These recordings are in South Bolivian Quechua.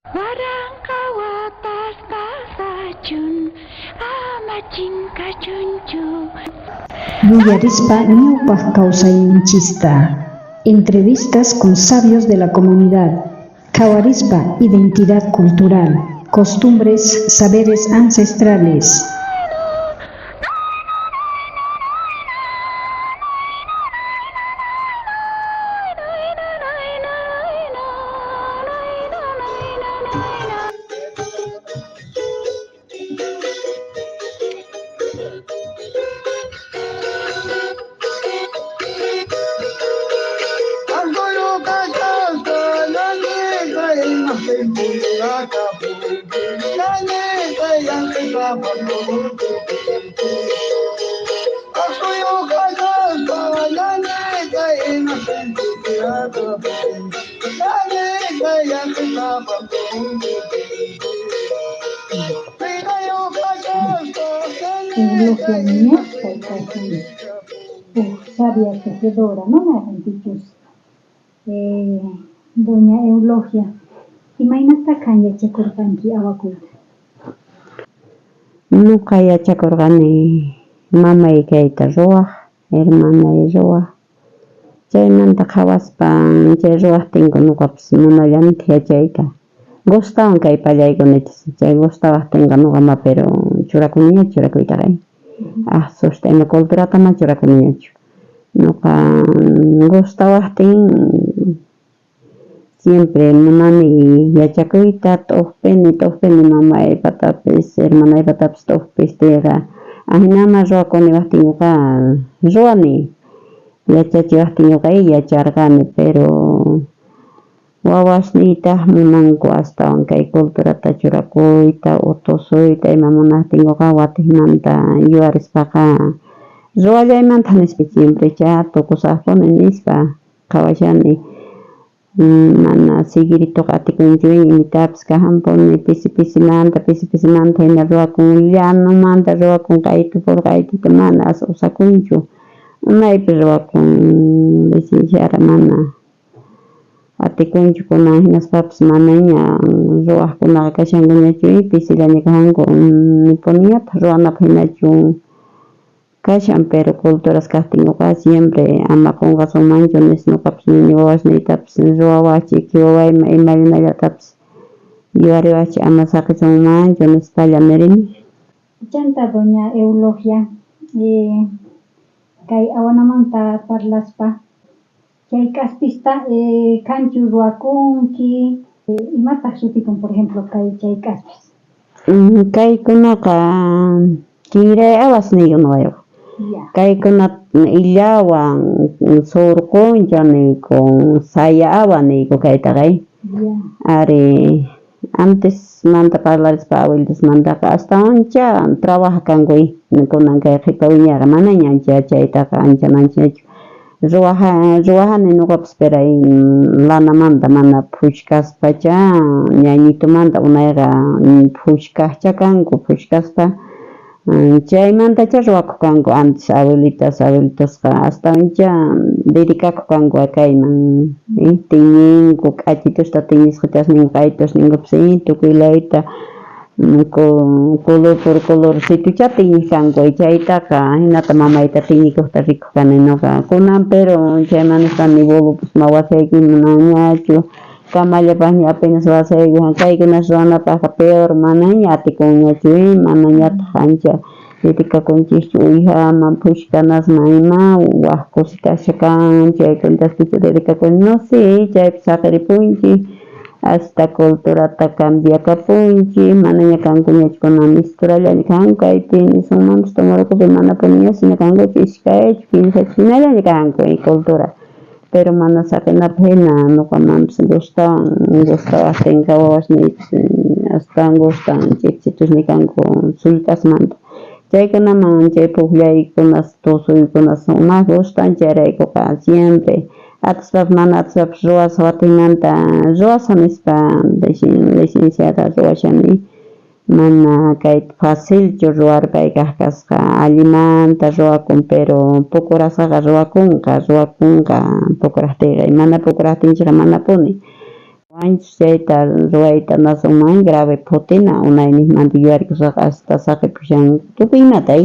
Waranqa watas pasachun, ama chinkachunchu. Yuyarispa ñawpaj kawsayninchista. Entrevistas con sabios de la comunidad. Qhawarispa identidad cultural, costumbres, saberes ancestrales. Eulogia ñuqay kashan uj sabia tejedora, no mayqenpichus doña Eulogia, imaynatá qan yachakurqanki awakuyta? Nuqa yachakurqani mamay kayta ruwaj, hermanay ruwaj, chaymanta qhawaspa chay ruwajtinku nuqapis munallanitaq yachayta. Gustawan kay pallaykunita, chay gustawajtinqa nuqa ma pero churakuniñachu churakuytaqa, aqsusta ima culturata ma churakuniñachu. Nuqa gustawajtin siempre munani yachakuyta, t'ujpini, t'ujpini mamaypatapis, hermanaypatapis t'ujpistiyqa ajinama ruwakuniwajtinkuqa ruwani, yachachiwajtinkuqa yacharqani, pero wawasniytaj munanku astawan kay culturata churakuyta o tusuyta ima munajtinkuqa watejmanta yuyarispaqa ruwallaymantaj nispa siemprecha tukusajpuni nispa qhawashani. Mana seguiritoqa atikunchu imitapis kajanpuni pisi pisimanta pisi pisimanta jina ruwakun llanomanta ruwakun q'aytu por q'aytuta mana as usakunchu unaypi ruwakun licenciada mana atikunchu kunan hinaspapis manaña ruwajkunaqa kashankuñachu pisillaña kajanku nipuniñataq ruwanapaq hinachu kashan pero culturas kajtinkuqa siempre ama qonqasunmanchu nispa noqapis nini wawasniytapis ruwawajchik wawayman imaynallatapis yuyariwajchik ama saqesunmanchu nispalla nirini. Chanta doña Eulogia, kay awanamanta parlaspa, chay k'aspista qanchu ruwakunki, imataj sutikun por ejemplo kay chay k'aspis? Kaykunaqa kinray awas niyku noqayqa. Kaykuna illawan surquncha niyku, saya awa niyku kaytaqa. Ari antesmanta parlarispa abuelitosmantaqa astawancha trabaja kanku kunan kay qhipa wiñayqa manaña ancha chaytaqa ancha manchachu. Ruwajani noqapis pero lanamanta mana phuchkaspacha ñañitumanta unayqa phuchkajcha kanku phuchkaspa chaymantacha ruwakoj kanku antes abuelitas abuelitosqa astawancha dedicakoj kanku kayman tiñinku k'achitusta tiñisqachasninku q'aytusninkupis tukuy layta color por colorcituchá tiñej kanku chaytaqa jinata mamayta tiñikojta rikoj kani noqa kunan pero chayman nispa ni bolopis ma wasayki munanñachu kamallapajña apenas wasayki kaykunas ruwanapajqa peor manaña atikunñachu manañataj ancha dedikakunchejchu uwijaman phushkanasman ima waj cositascha kan chaykunataspichu dedikakunchej no sé chaypi saqeripunchej hasta culturata cambiakapunchej manaña kankuñachu kunan misturallaña kanku kaypi nisunmanpis Tumarukupi manapuniña sino kankuchu iskaychu kinsachu jinallaña kanku cultura pero mana saqenapaj jina noqamanpis gustawan gustawajtenqa wawasniypis astawan gustan ch'ipchitusniy kanku sullk'asmanta chaykunaman chay pujllaykunas tusuykunas sumaj gustan chayraykuqa siempre atispapis mana atispapis ruwasaj watinmanta ruwasaj nispa licenciada ruwashani mana kayta facilchu ruwarpay kaj kasqa allimanta ruwakun pero pukurasqaqa ruwakunqa ruwakunqa pukurajtiyqa mana pukurajtinchejqa manapuni. Wanchus chayta ruwayta nasunman grave phutina unayniqmanta yuyarikuspaqa hasta saqipushan tukuy imata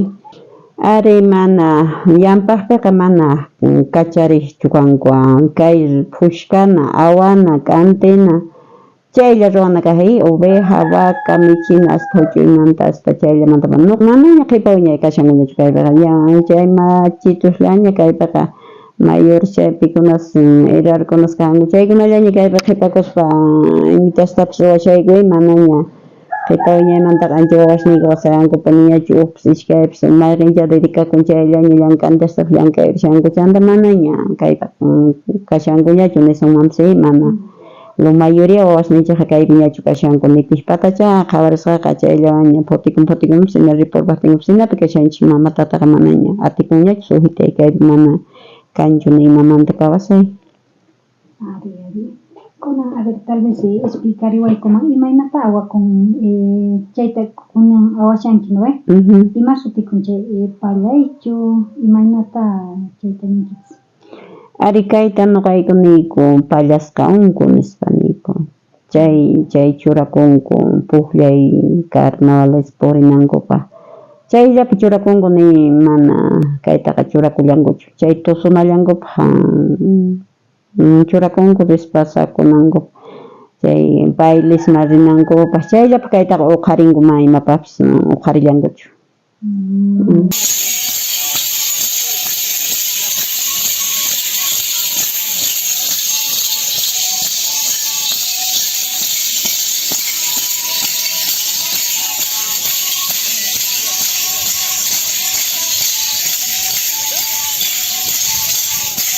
Ari mana llampaqpiqa mana kachariqchu kanku kay phushkana, awana, k'antina chaylla ruwana kaj oveja, vaca, michina hasta huch'uymanta hasta chayllamanta manaña qhipa wiñay kashankuñachu kaypiqa chay machitusllaña kaypiqa mayor chaypikunas herarkunas kanku chaykunallaña kaypi qhipakuspa imitastapis ruwashayku manaña qhipa wiñaymantaqa ancha wawasniyku wasayankupuniñachu ujpis iskaypis mayqinchá dedicakun chayllaña llank'antastapis llank'ayrishanku chanta manaña kaypaq kashankuñachu nisunmanpis mana lo mayoría wawasninchikqa kaypiñachu kashanku ni pijpatachá qhawarisqaqa chayllawanña phutikun phutikunpis ima riporpajtinkupas jinapi kashanchik mama tataqa manaña atikunñachu sujitay kaypi mana kanchu ni imamanta kawsay. Ari, ari. Kunan, a ver, tal vez explicariwaykuman imaynata awakun chayta kunan awashanki, ¿no ve? Ima sutikun chay pallaychu, imaynata chayta ninkichis? Ari, kayta noqayku niyku pallasqa unku nispa niyku. Chay chay churakunku pukllay carnavales purinankupaq. Chayllapi churakunku ni mana kaytaqa churakullankuchu. Chay tusunallankupaq churakunku rispasakunankupaq chay bailesman rinankupaq chayllapi kaytaqa uqharinku mana imapaqpis uqharillankuchu.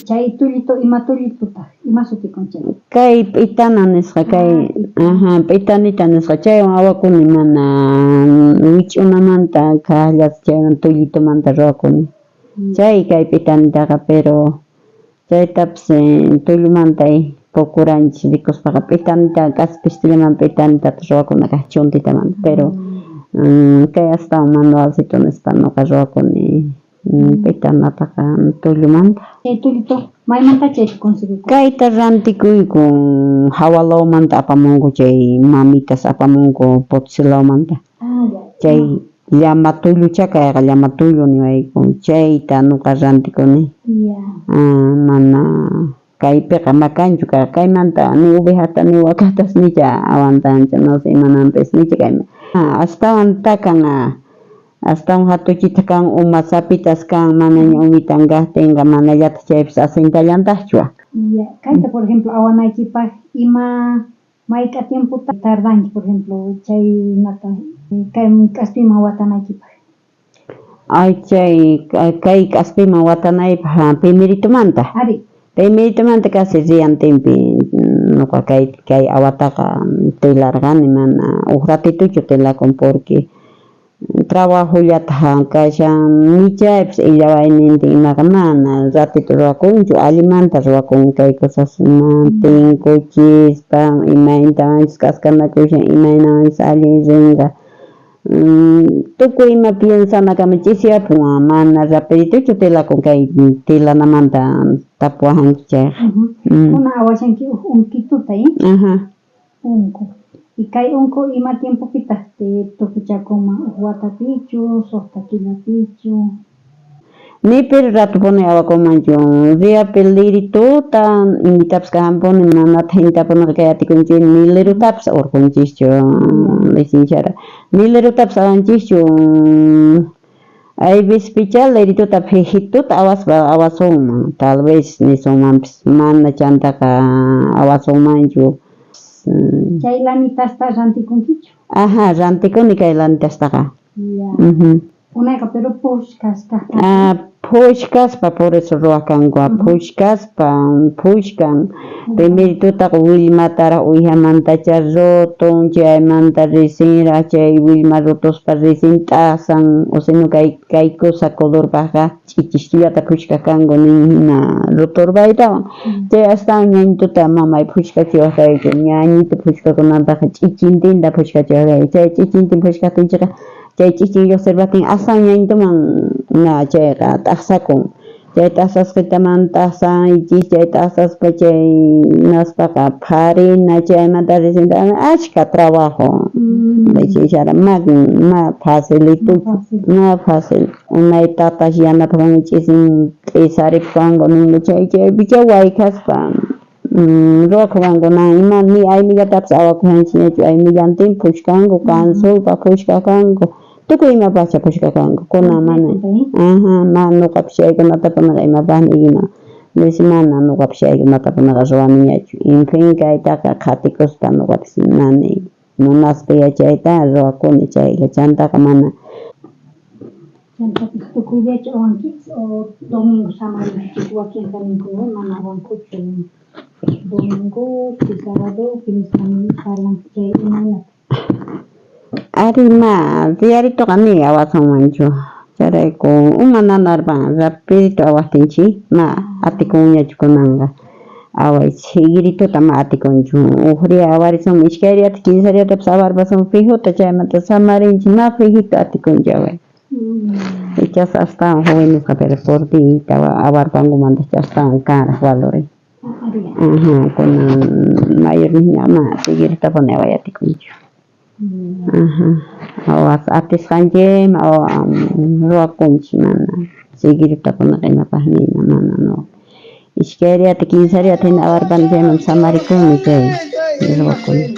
Chay tullitu, ima tullitutaj? Ima sutikun chay? Kay p'itana nisqa, kay aja p'itanita nisqa, chaywan awakuni mana wich'unamanta kajllata chaywan tullitumanta ruwakuni. Chay kay p'itanitaqa, pero chaytapis tullumanta pukuranchis rikuspaqa p'itanita k'aspistillaman p'itanitata ruwakuna kaj chuntitamanta, pero kay astawan manualcito nispa noqa ruwakuni p'itanataqa tullumanta. Chay tullitu maymanta chayta conseguikun? Kayta rantikuyku hawa lawmanta apamunku chay mamitas apamunku Potosí lawmanta. Chay llama tullucha kayqa llama tullu niwayku chayta nuqa rantikuni. Mana kaypiqa makanchu kayqa kaymanta ni ovejata ni wakatas nicha aguantanchu no sé imananpis nicha kayman. Astawan takan astawan hatuchita kan uma sapitas kan manaña umitan kajtinqa manallataq chaypis asentallantajchu. Ya, kayta por ejemplo awanaykipaq ima mayk'a tiempota tardanki por ejemplo chaynata kay k'aspiman watanaykipaq? Ay chay kay k'aspiman watanaypaq primeritumanta. Ari. Primeritumanta casi riyantinpi nuqa kay kay awataqa telarqani mana uj ratituchu telakun porque trabajollataq kashan nichaypis illawaynintin imaqa mana ratito ruwakunchu allimanta ruwakun kay cosas tinkuchispa imaynatawanchus k'askanakushan imaynawanchus allin rinqa Tukuy ima piensanakama ch'isiyapun, mana rapiditochu telakun kay telanamanta tapuwajanki chayqa. Kunan awashanki uj unkituta, eh? Ajá. Unku. Y kay unku ima tiempopitaq tukuchakunman? Uj watapichu, suqta killapichu? Ni pero ratopuni awakunmanchu riapi lirituta imitapis kajanpuni manataq intapuniqa kay atikunchik ni lirutapis urqunchischu licenciada ni lirutapis awanchischu hay veces-pichá lirituta fijituta awaspa awasunman tal vez nisunmanpis mana chantaqa awasunmanchu. Chay lanitasta rantikunkichu? Aja rantikuni kay lanitastaqa. Ya. Unayqa pero phushkas kaq kanku. Ah, phushkaspa por eso ruwaq kanku, phushkaspa, phushkan. Primeritutaqa willmataraq uwijamantacha rutun, chaymanta risinraq chay willma rutuspa risin t'asan, o sino kay kay cosa colorpaqqa ch'ichistullata phushkaq kanku nin hina ruturpaytawan. Chay astawan ñañituta mamay phushkachiwaq kayku, ñañitu phushkakunanpaqqa ch'ichintinta phushkachiwaq kayku, chay ch'ichintin phushkaqtinchikqa chay ch'ichin lluqsirpaqtin astawan ñañituman na chayqa t'aqsakun. Chay t'aqsasqitaman t'aqsanchis, chay t'aqsaspa chay naspaqa pharina, chaymanta recién ashka trabajo. Chaychara ma ma facilituchu, ma fácil. Unay tatas yanapaqanku ch'isin t'isaripaqanku ninku chay chaypichá waykhaspa ruwakuqanku ima ni aymillatapis awakujanchikñachu, aymillantin phushkanku, kansulpa phushka kanku, tukuy imapaqcha phushka kanku, kunan mana. Aja, ma nuqapis chaykunataqa imapaqmi ima mana nuqapis chaykunataqa ruwaniñachu. En fin kaytaqa qhatikuspa nuqapis nani munaspa yachayta ruwakuni chaylla, chantaqa mana. Chantapis tukuy diachu awankichis o domingo samarinkichis? Wakinqa ninku mana awankuchu domingopi, sabadopi nispa parlanku, chay imaynata? Ari ma diaritoqa ni awasunmanchu, chayrayku uma nanarpan rapidito awaqtinchik ma atikunñachu kunanqa away seguidituta ma atikunchu, uj día awarisunman, iskay diata, kinsa diatapis awarpasunman fijota, chaymanta samarinchik, ma fijito atikunchu away. Ichas astawan jovenesqa pero por día awarpankumanta astawan kanraj valor. Aja, kunan mayorniña ma seguiditapuni away atikunchu. Aja, awas atisqanchikman ruwakunchik mana seguiditapuniqa imapaqmi mana no. Iskay diata, kinsa diata hina awarpani chaymanta samarikuni chay ruwakuni.